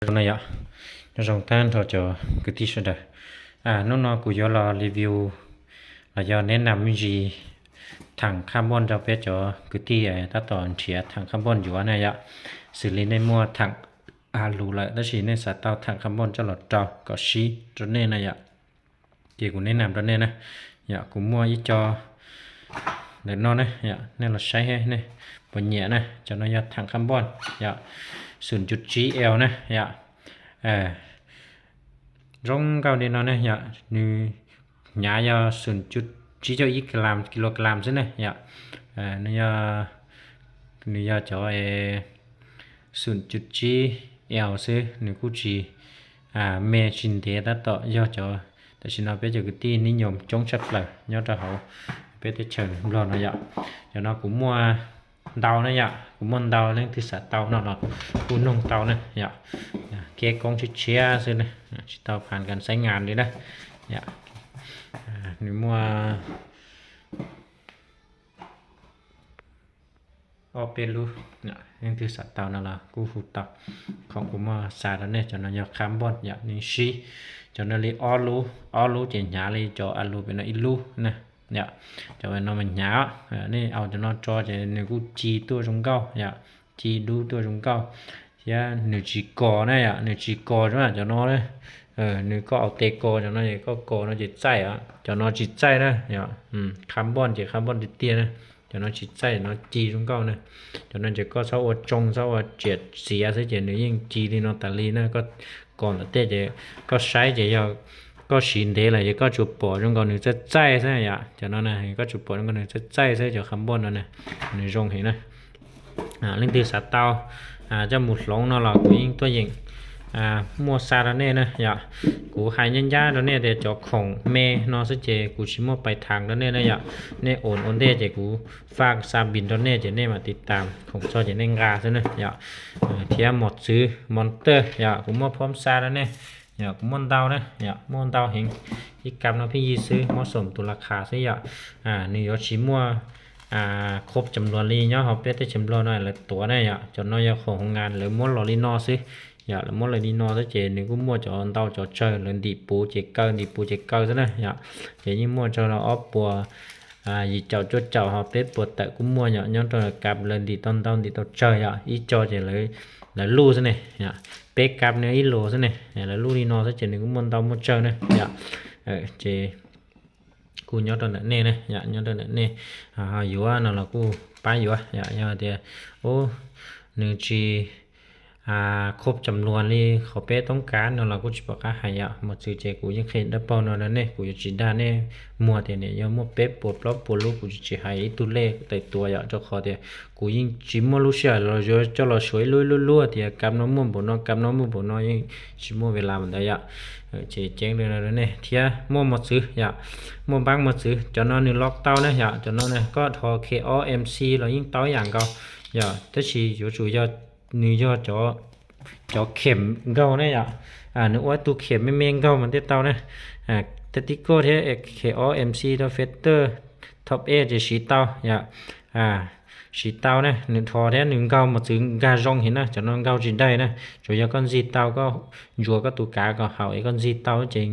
Zoo na yom, nyob zoo tag nrho cov kwv tij sawv daws. Hnub no kuv yuav los review los yog neb nam me ntsis thaam carbon rau peb cov kwv tij tab tom nrhiav thaam carbon yuav na yom. Xws li nej muaj thaam a lus lawm tab sis nej xav tau thaam carbon coj los rau kom sib rau nej na yom, ces kuv neb nam rau nej na. Yom, kuv muaj ib co ntawm no na yom, nej los saib nej puas nyiam na. Cov no yog thaam carbon yom, xum cuv tsib L na yom. Zoo nkauj li no ne yom, nws hnyav yog xum cuv tsib caug ib kilogram xwb ne yom. Nws yog, nws yog cov xum cuv tsib L xwb, nws kuj tsis me tsis ntev, tab tom yog cov tam sim no peb cov kwv tij nib nyoos coob tshaj plaws nyob rau hauv peb teb chaws Nplog no yom. Cov no kuv muaj ntau na yom, kuv muaj ntau, leej twg xav tau no los kuj noog tau na yom. Keb koob tshiab tshiab xwb na, tsis tau phas kas xaiv ngas li na. Nws muaj ob peb lub, leej twg xav tau no los kuj hu tau. Khoom kuv muaj xa rau nej, cov no yog carbon yom, nws sib, cov no li ob lub, ob lub ces hnyav li cov a lus pem no ib lub na yom. Cov no mas hnyav, nej au cov no tso ces nws kuj ci tuaj zoo nkauj yom, ci dub tuaj zoo nkauj, thiab nws tsis kos na yom, nws tsis kos zoo cov no na. Nws koj au tes kos cov no es koj kos no ces txaij os, cov no tsis txaij na yom. Carbon ces carbon tiag tiag na, cov no tsis txaij, no ci zoo nkauj na. Cov no ces koj txhob ua tsoo, txhob ua tsiam txiav xwb ces nws yeej ci li no tas li na. Koj kos ntawm tej ces koj saib ces yog koj siv ntev lawm ces koj tsuas pom zoo nkaus nws txaij txaij xwb yom. Cov no na koj tsuas pom zoo nkaus nws txaij txaij xwb, cov carbon no na, nws zoo heev na. Leej twg xav tau coj mus hloov no los kuv yeej tuaj yeem muaj xa rau nej na yom. Kuv hais ncaj ncaj rau nej tias cov khoom me no xwb ces kuv tsis muaj pais thav rau nej na yom. Nej ua ua ntej ces kuv faj xa pis rau nej ces nej mam tiv tas khoom txog ces nej nqa xwb na yom. Thiab mos txwv mos tawj yom, kuv muaj phom xa rau nej yom, kuv muaj ntau na yom, muaj ntau heev. Ib kab no pheej yig xwb, muab xoom tus las khas xwb yom. Nws yuav tsis muaj khob cam luas li nyob hauv peb teb chaws Nplog no lawv tuav na yom. Cov no yog khoom hoo nkas lawv muab los li no xwb yom, lawv muab los li no xwb ces nws kuj muaj cov ntau cov tsawg, lawv ntim puv ces kaw, ntim puv ces kaw xwb na yom. Ces yeej muaj tsawg los ob puas yim caum cuaj caum ho peb puas tawm kuj muaj yom, nyob rau kab lawv ntim tau ntau ntim tau tsawg yom, ib co ces lawv luj xwb ne yom, peb kab no ib lus xwb ne, lawv luj li no xwb ces nws kuj muaj ntau muaj tsawg na yom. Ces kuj nyob rau ntawm nej na yom, nyob rau ntawm nej, ho yuav no los kuj pab yuav yom. Yog tias ub, nws tsis khob cam luas li qhov peb toob kav no los kuj tsis pom qab hais yom. Mos txwv ces kuv yeej qhia dawb paug no rau nej, kuv yuav tsis dag nej muag tias nws yog muaj peb puas plaub puas lub, kuv tsis hais ib tug lej tawm tuav yom, rau qhov tias kuv yeej tsis muaj lub sij hawm los yuav coj los suav ib lub ib lub lub tias kab no muaj npaum no, kab no muaj npaum no, yeej tsis muaj ves las ntawd yom. Ces ceeb li no rau nej thiab, muaj mos txwv yom, muaj npaab mos txwv, cov no nws los tau na yom. Cov no koj rho K O M C los yeej tau ib yam nkaus yom, tab sis yuav tsum yog nws yog cov khem nkaug ne yom. Nws ua ib tug khem me me nkaug mas thiaj tau ne. Tactical thiab K O M C rau Feather Top Edge ces siv tau yom. Siv tau ne, nws rho thiab nws nkaug mos txwv nkag zoo heev na, cov no nkaug tsis daig na. Tsuas yog koj ntxig tau, koj ntsuas koj tus kav kom haum es koj ntxig tau ces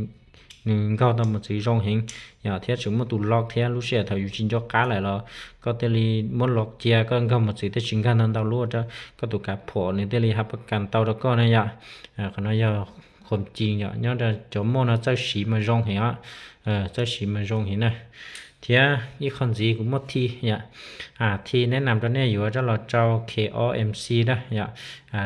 nws nkaug tau mos txwv zoo heev yom. Thiab tseem muaj tus lock thiab, lub sij hawm thaum yus tsis nco qab lawm los koj thiaj li muab lock cia, koj nkaug mos txwv thiaj tsis nkag ntau ntau lub, koj tus kav phom nws thiaj li hab pas kas tau rau koj na yom. Qhov no yog khoom ci yom, nyob rau cov moj no txawj siv mas zoo heev os, txawj siv mas zoo heev na. Thiab ib qho ntxiv kuv muaj thi yom, thi neb nam rau nej yuav coj los rau K O M C na yom.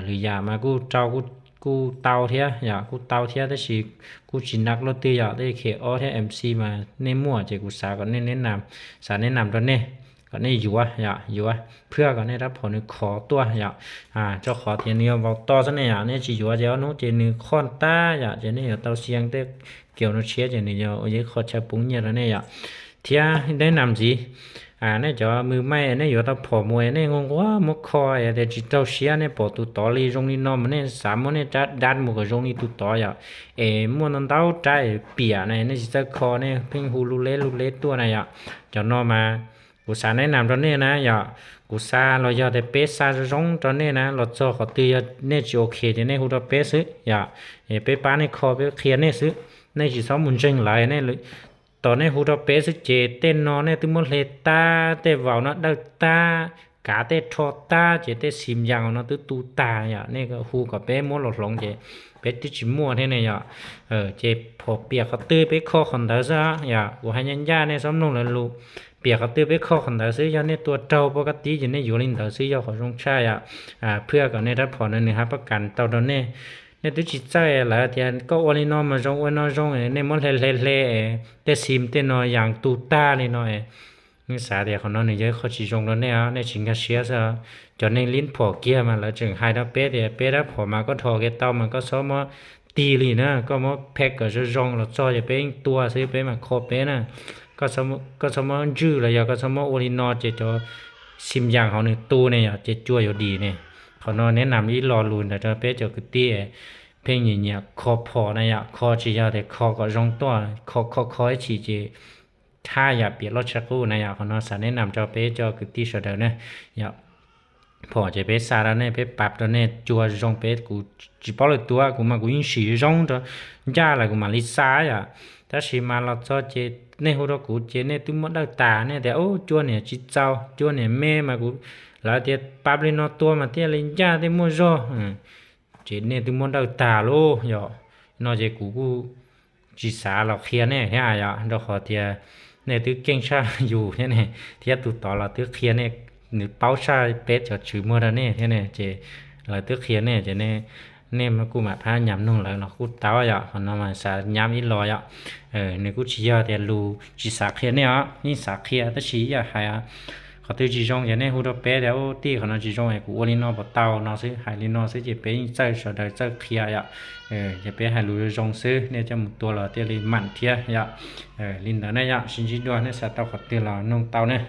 Lwm yam mas kuj rau, kuj tau thiab yom, kuj tau thiab tab sis kuj tsis nag luaj twg yom, tab sis K O thiab M C mas nej muaj ces kuv xav kom nej, neb nam, xav neb nam rau nej kom nej yuav yom, yuav phiaj kom nej rab phom nws khov tuaj yom. Rau qhov tias nws yog vau toj xwb ne yom, nej tsis yuav ces ob hnub ces nws khoj tag yom, ces nej yuav tau xia tej kiaus no tshiab ces nws yog ua ib qho chaw poob nyiaj rau nej yom. Thiab neb nam ntxiv, nej cov mws maij nej yuav tau phom mus es nej nquag nquag muab kho es tias tsis raug siab, nej pom tus tod li zoo li no mas nej xav muab nej rab dab mus kom zoo li tus tod yom. Es muaj ntau ntau rab piam na, nej tsis txawj kho, nej pheej hu lub leb lub leb tuaj na yom. Cov no mas Kuv xav neb nam rau nej na yom, kuv xa los yog tias peb xa zoo zoo rau nej na, los txog qhov twg yog nej tsis ok ces nej hu rau peb xwb yom, peb pab nej kho peb qhia nej xwb. Nej tsis txhob mus ntseeg lawv, nej, tom nej hu rau peb xwb ces tej no nej twb muab hle tag, tej vaus no dawj tag, kav tej rho tag ces tej xim yas no twb tu tag yom. Nej hu kom peb muab los hloov ces peb twb tsis muaj thiab ne yom. Ces phom piam qhov twg peb kho qhov ntawd xwb yom. Kuv hais ncaj ncaj nej txhob mloog lawv lus, piam qhov twg peb kho qhov ntawd xwb. Yog nej tua raug poj kab tib ces nej yuav li ntawd xwb yog qhov zoo tshaj yom. Phwj kom nej rab phom no nws hab pab kas tau rau nej. Nej twb tsis txawj lawv tias koj ua li no mas zoo, ua no zoo, nej muab hle hle hle, tej xim tej no yas tu tag li no. Nej xav tias qhov no nws yog ib qho tsis zoo rau nej, nej tsis nkag siab xwb. Cov neeg lib phom kiag mas lawv tseem hais rau peb tias peb rab phom mas koj dhos kev tau mas koj txhob muab tig li na, koj muab pheej kom zoo zoo los txog ces peb yeej tua xwb, peb mas kho peb na. Koj txhob muab ntswj los yog koj txhob muab ua li no ces cov xim yas hauv nws tu ne yom, ces cua yuav dim ne. Qhov no neb nam ib lo lus ntawd rau peb cov kwv tij pheej nyiam nyiam kho phom na yom. Kho tsis yog tias kho kom zoo tuaj, kho kho kho ib chim ces thaj yam piam loj tshaj qub na yom. Qhov no xav neb nam rau peb cov kwv tij sawv daws na yom. Phom ces peb xa rau nej, peb pab rau nej, cua zoo peb, kuv tsis paub lawv tua, kuv mas kuv yeej sim zoo rau ncaj lawm kuv mam li xa yom. Tab sis mas los txog ces nej hu rau kuv ces nej twb muab dawj tas, nej tias cua niam tsis txaus, cua niam me mas kuv, lawv tias pab li no tua mas thiaj li ncaj thiaj muaj zog. Ces nej twb muab dawj tas lauj yom. No ces kuv kuj tsis xav los qhia nej thiab yom, rau qhov tias nej twb keej tshaj yus thiab ne, thiab tus tod los twb qhia nej, nws paub tshaj peb cov tswv muag rau nej thiab ne, ces lawv twb qhia nej ces nej kuj mam phab nyam mloog lawv no kuj tau yom. Qhov no mas xav nyab ib lo yom. Nws kuj tsis yog tias lus tsis xav qhia nej os, yeej xav qhia tab sis yam hais qhov twg tsis zoo ces nej hu rau peb tias ub tij qhov no tsis zoo es kuv ua li no puas tau no xwb, hais li no xwb ces peb yeej txawj sawv daws txawj qhia yom. Ces peb hais lus zoo zoo xwb, nej coj mus tua los thiaj li mam thiab yom. Li ntawd ne yom, sib ntsib dua, nej xav tau qhov twg los noog tau ne.